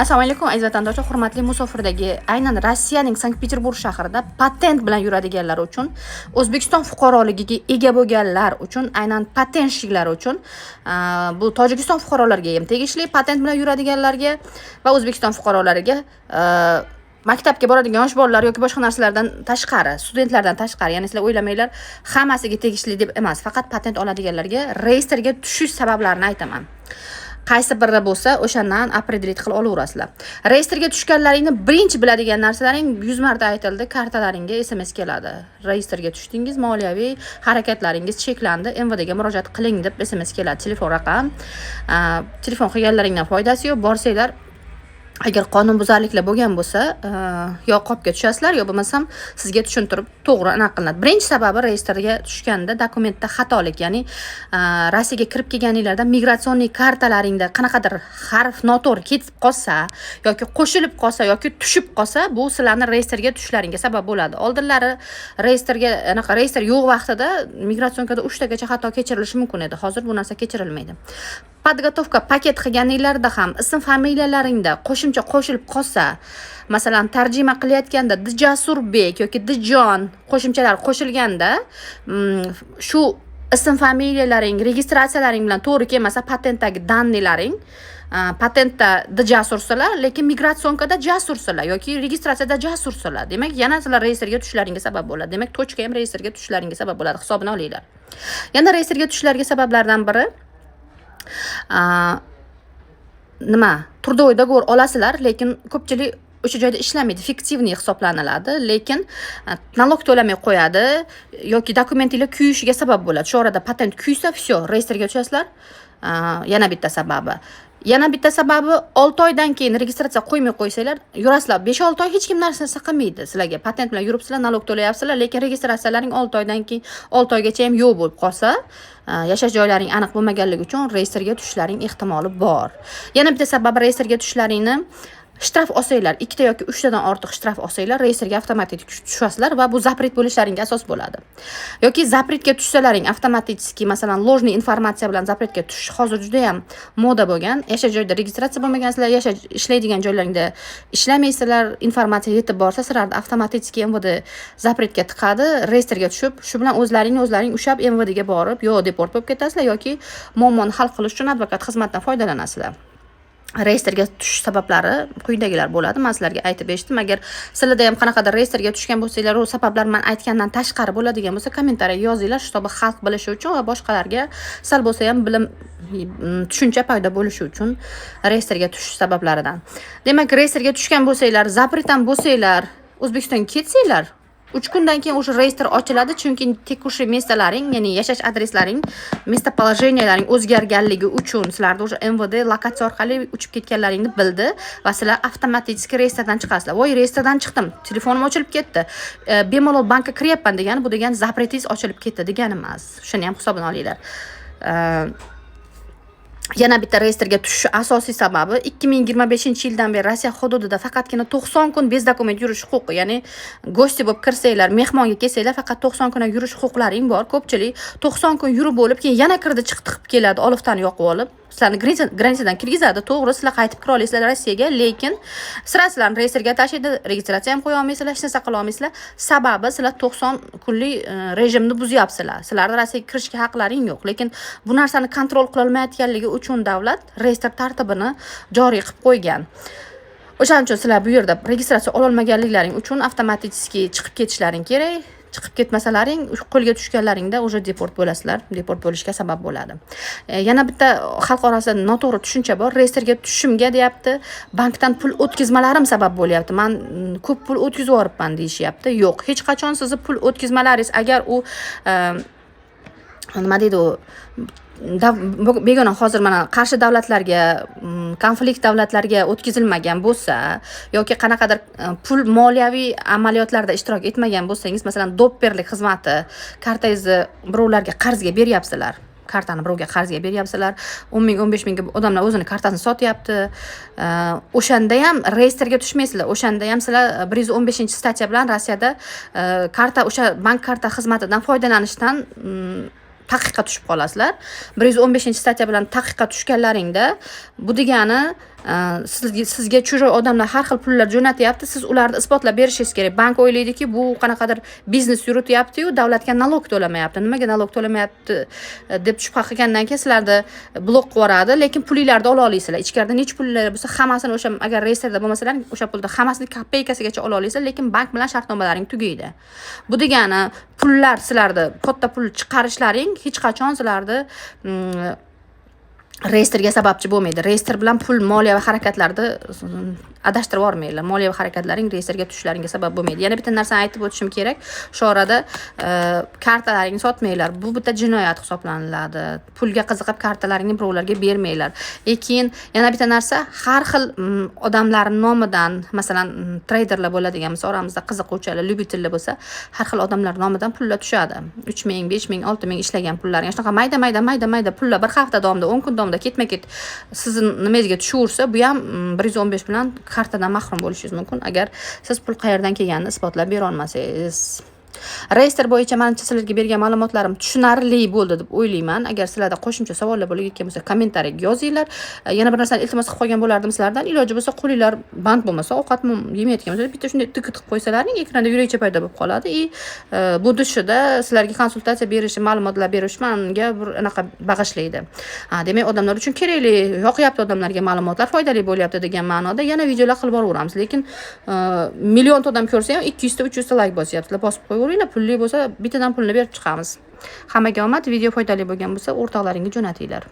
Assalomu alaykum, aziz vatandoshlar. Hurmatli musofirdagi, aynan Rossiyaning Sankt-Peterburg shahrida patent bilan yuradiganlar uchun, O'zbekiston fuqaroligiga ega bo'lganlar uchun, aynan патентщик lar uchun, bu Tojikiston fuqarolariga ham tegishli, patent bilan yuradiganlarga va O'zbekiston fuqarolariga, maktabga boradigan yosh bolalar yoki boshqa narsalardan tashqari, studentlardan tashqari. Ya'ni sizlar o'ylamanglar, hammasiga tegishli deb emas, faqat patent oladiganlarga reyestrga tushish sabablarini aytaman. Qaysi biri bo'lsa, o'shandan определить qilib olaverasizlar. Reyestrga tushganlaringni birinchi biladigan narsalaring, 100 marta aytildi, kartalaringga SMS keladi: "Reyestrga tushdingiz, moliyaviy harakatlaringiz cheklandi, МВД ga murojaat qiling", deb SMS keladi. Telefon raqam, telefon qilganlaringdan foydasi yo'q. Borsanglar, agar qonunbuzarliklar bo'lgan bo'lsa, yo qopga tushasizlar, yo bo'lmasam sizga tushuntirib, to'g'ri anaqa qilinadi. Birinchi sababi reyestrga tushganda dokumentda xatolik, ya'ni Rossiyaga kirib kelganinglarda миграционный kartalaringda qanaqadir harf noto'g'ri ketib qolsa yoki qo'shilib qolsa yoki tushib qolsa, bu sizlarni reyestrga tushishlaringga sabab bo'ladi. Oldinlari reyestrga anaqa, reyestr yo'q vaqtida миграционка da uchtagacha xato kechirilishi mumkin edi. Hozir bu narsa kechirilmaydi. Подготовка пакет qilganinglarda ham ism familiyalaringda qo'shimcha qo'shilib qolsa, masalan, tarjima qilayotganda Dijasurbek yoki Dijon qo'shimchalar qo'shilganda, shu ism familiyalaring registratsiyalaring bilan to'g'ri kelmasa, patentdagi данный laring, patentda Dijasursalar, lekin миграционка da Jasursalar yoki registratsiyada Jasursalar, demak, yana sizlar reyestrga tushishlaringga sabab bo'ladi. Demak, точка ham reyestrga tushishlaringga sabab bo'ladi, hisobini olinglar. Yana reyestrga tushishlariga sabablardan biri nima? Трудовой договор olasizlar, lekin ko'pchilik o'sha joyda ishlamaydi, фиктивный hisoblaniladi, lekin налог to'lamay qo'yadi yoki dokumentinglar kuyishiga sabab bo'ladi. Shu orada patent kuysa, все, reyestrga tushasizlar. Yana bitta sababi, 6 oydan keyin registratsiya qo'ymay qo'ysanglar, yurasizlar 5-6 oy, hech kim narsa qilmaydi sizlarga. Patent bilan yuribsizlar, налог to'layapsizlar, lekin registratsiyalaring 6 oydan keyin, 6 oygacha ham yo'q bo'lib qolsa, yashash joylaring aniq bo'lmaganligi uchun reyestrga tushishlaring ehtimoli bor. Yana bitta sababi reyestrga tushishlaringni, shtraf olsanglar, ikkita yoki uchtadan ortiq shtraf olsanglar, reyestrga avtomatik tushasizlar va bu запрет bo'lishlaringga asos bo'ladi. Yoki запрет ga tushsalaring avtomatik, masalan, ложный informatsiya bilan запрет ga tushish hozir judayam moda bo'lgan. Yashash joyida registratsiya bo'lmagansizlar, yashash, ishlaydigan joylaringda ishlamaysizlar, informatsiya yetib borsa, sizlarni avtomatik МВД запрет ga tiqadi. Reyestrga tushib, shu bilan o'zlaringni o'zlaring ushlab, МВД ga borib, yo deport bo'lib ketasizlar yoki muammoni hal qilish uchun advokat xizmatidan foydalanasizlar. Reyestrga tushish sabablari quyidagilar bo'ladi. Man sizlarga aytib eshitdim. Agar sizlarda ham qanaqadir reyestrga tushgan bo'lsanglar, u sabablar man aytgandan tashqari bo'ladigan bo'lsa, kommentariyaga yozinglar, чтобы xalq bilishi uchun va boshqalarga sal bo'lsa ham bilim, tushuncha paydo bo'lishi uchun reyestrga tushish sabablaridan. Demak, reyestrga tushgan bo'lsanglar, запрет ham bo'lsanglar, O'zbekistonga ketsanglar, 3 kundan keyin o'sha reyestr ochiladi, chunki текущий место laring, ya'ni yashash adreslaring, местоположения laring o'zgarganligi uchun sizlarni o'sha МВД lokatsiya orqali uchib ketganlaringni bildi va sizlar avtomatik reyestrdan chiqasizlar. "Voy, reyestrdan chiqdim, telefonim ochilib ketdi, bemalol bankka kiryapman", degani, bu degani запрет ingiz ochilib ketdi degani emas. Shuni ham hisobini olinglar. Yana bitta reyestrga tushish asosiy sababi: 2025-yildan beri Rossiya hududida faqatgina 90 kun без документ yurish huquqi, ya'ni гости bo'lib kirsanglar, mehmonga kelsanglar, faqat 90 kun yurish huquqlaring bor. Ko'pchilik 90 kun yurib bo'lib, keyin yana kirdi chiqdi qilib keladi, oliftani yoqib olib. Sizlarni граница dan kirgizadi, to'g'ri, sizlar qaytib kira olasizlar Rossiyaga, lekin sira sizlarni reyestrga tashlaydi, registratsiya ham qo'ya olmaysizlar, hech narsa qila olmaysizlar. Sababi sizlar 90 kunlik rejimni buzyapsizlar, sizlarni Rossiyaga kirishga haqlaring yo'q. Lekin bu narsani kontrol qilolmayotganligi uchun davlat reyestr tartibini joriy qilib qo'ygan. O'shaning uchun sizlar bu yerda registratsiya ololmaganliklaring uchun avtomatik chiqib ketishlaring kerak. Chiqib ketmasalaring, qo'lga tushganlaringda уже deport bo'lasizlar, deport bo'lishga sabab bo'ladi. Yana bitta xalq orasida noto'g'ri tushuncha bor: "Reyestrga tushishimga, deyapti, bankdan pul o'tkazmalarim sabab bo'lyapti, man ko'p pul o'tkazib yuboribman", deyishyapti. Yo'q, hech qachon sizni pul o'tkazmalaringiz, agar u nima deydi, u begona, hozir mana qarshi davlatlarga, konflikt davlatlarga o'tkazilmagan bo'lsa yoki qanaqadir pul, moliyaviy amaliyotlarda ishtirok etmagan bo'lsangiz, masalan, доппер lik xizmati, kartangizni birovlarga qarzga beryapsizlar, kartani birovga qarzga beryapsizlar, 10 ming, 15 mingga odamlar o'zini kartasini sotyapti, o'shanda ham reyestrga tushmaysizlar. O'shanda ham sizlar 115-статья bilan Rossiyada karta, o'sha bank karta xizmatidan foydalanishdan taqiqqa tushib qolasizlar. 115-статья bilan taqiqqa tushganlaringda, bu degani Sizga чужой odamlar har xil pullar jo'natyapti, siz ularni isbotlab berishingiz kerak. Bank o'ylaydiki, bu qanaqadir biznes yurityaptiyu, davlatga налог to'lamayapti, nimaga налог to'lamayapti deb shubha qilgandan keyin sizlarni blok qilib yuboradi, lekin pulinglarni ola olasizlar. Ichkarida necha pullar bo'lsa, hammasini, o'sha agar reyestrda bo'lmasalar, o'sha pulni hammasini kopeykasigacha ola olasizlar, lekin bank bilan shartnomalaring tugaydi. Bu degani, pullar, sizlarni katta pul chiqarishlaring hech qachon sizlarni reyestrga sababchi bo'lmaydi. Reyestr bilan pul, moliyaviy harakatlarni adashtirib yubormanglar. Moliyaviy harakatlaring reyestrga tushishlaringga sabab bo'lmaydi. Yana bitta narsani aytib o'tishim kerak shu orada: kartalaringni sotmanglar, bu bitta jinoyat hisoblaniladi. Pulga qiziqib kartalaringni birovlarga bermanglar. И keyin yana bitta narsa: har xil odamlar nomidan, masalan, treyderlar bo'ladigan bo'lsa, oramizda qiziquvchilar, любитель lar bo'lsa, har xil odamlar nomidan pullar tushadi. 3000, 5000, 6000 ishlagan pullaring, shunaqa mayda mayda mayda mayda pullar bir hafta davomida, 10 kun davomida ketma ket sizni nimangizga tushaversa, bu ham 115 bilan kartadan mahrum bo'lishingiz mumkin, agar siz pul qayerdan kelganini isbotlab berolmasangiz. Reyestr bo'yicha manimcha, sizlarga bergan ma'lumotlarim tushunarli bo'ldi deb o'ylayman. Agar sizlarda qo'shimcha savollar bo'layotgan bo'lsa, kommentariyaga yozinglar. Yana bir narsani iltimos qilib qolgan bo'lardim sizlardan: iloji bo'lsa, qo'linglar band bo'lmasa, ovqat yemayotgan bo'lsa, bitta shunday tik qilib qo'ysalaring, ekranda yurakcha paydo bo'lib qoladi. И будущий da sizlarga konsultatsiya berishi, ma'lumotlar berish manga bir anaqa bag'ishlaydi. Ha, demak, odamlar uchun kerakli, yoqyapti odamlarga ma'lumotlar, foydali bo'lyapti degan ma'noda yana videolar qilib boraveramiz. Lekin millionta odam ko'rsa ham, 200 ta, 300 ta layk bosyapsizlar. Bosib qo'yaveringlar, pulli bo'lsa, bittadan pulni berib chiqamiz. Hammaga omad! Video foydali bo'lgan bo'lsa, o'rtoqlaringga jo'natinglar.